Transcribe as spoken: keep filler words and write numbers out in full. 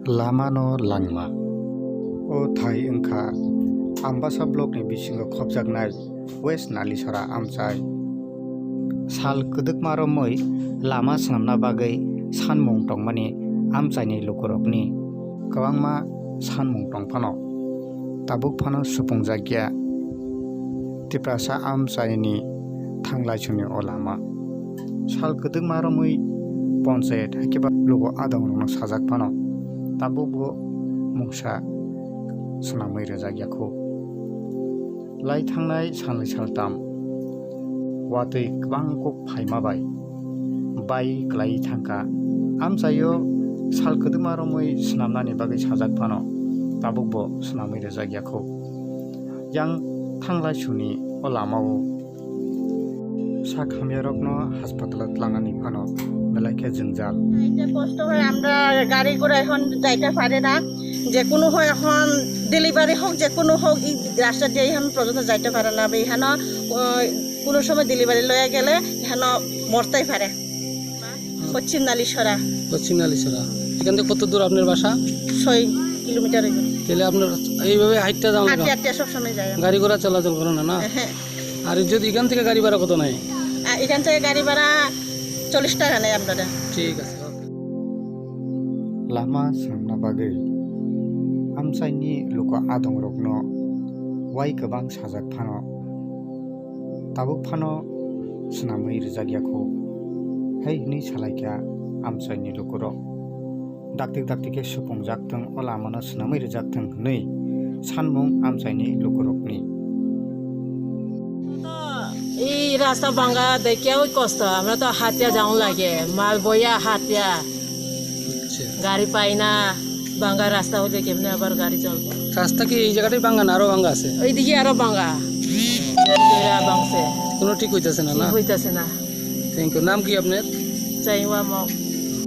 Lamano langma. O thai wngkha Ambasa blockni bisingo khopjaknai West Nalisora amchai. Sal kwdwkma romwi lama swnamna bagwi sanmung tongmani amchaini lukurokni kwbangma sanmung tong phano, tabuk phano supungjakya Tiprasa amchaini thanglaisuni o lama. Sal kwdwkma romwi ponchayat haikhe ba lugo adongrokno sajak phano, tabukbo mungsa swnamwi rwjakya kho. Lai thangnai salnwi saltam watwi kwbang kuk phaima bai bai kwlaiwi thangkha. Amchaio sal kwdwkma romwi swnamnani bagwi sajak phano, tabukbo swnamwi rwjakya kho. Yang thanglaisuni o lamao sak hamyarokno haspatalo tlangnani phano belai khe jwngjal. এতে কষ্ট হয়, আমরা গাড়ি ঘোড়া এখন যাইতে পারে না, যে কোনো হয় এখন ডেলিভারি হোক, যে কোনো হোক, এই রাস্তা দিয়ে এখন পর্যন্ত যাইতে পারে না। এখানে কোনো সময় ডেলিভারি লইয়া গেলে এখানে মরতেই পারে। পশ্চিম নালিশরা। পশ্চিম নালিশরা। এখান থেকে কত দূর আপনার বাসা? ছয় কিলোমিটার হইব। তাহলে আপনার এইভাবে হাইটটা যাওয়া লাগা? হাঁটতে হাঁটতে সব সময় যায়। গাড়ি ঘোড়া চলাচল করে না, না? হ্যাঁ। আর যদি এখান থেকে গাড়ি ভাড়া কত নেয়? আর এখান থেকে গাড়ি ভাড়া চল্লিশ টাকা নেয় আপনারা। ঠিক আছে, ওকে। Lama swnamna bagwi amchaini luku adongrokno wai kwbang sajak phano, tabuk phano swnamwi rwjakya kho, hai hwnwi salaikha amchaini lukurok. Daktik daktik khe supungjak thung, o lamano swnamwi rwjak thung hwnwi sanmung amchaini lukurokni. তো এই রাস্তা ভাঙা দেখেও কষ্ট, আমরা তো হাতিয়া যাওয়া লাগে, মাল বইয়া হাতিয়া, আচ্ছা। গাড়ি পাই না, ভাঙা রাস্তা হলে কেমনে আবার গাড়ি চলবে? রাস্তা কি এই জায়গাটাই ভাঙা না আরো ভাঙা আছে? ওইদিকে আরো ভাঙা, এরা ভাঙছে। কোনো ঠিক হইতেছে না, না? ঠিক হইতেছে না। Thank you. নাম কি আপনার? চাইওয়া মগ।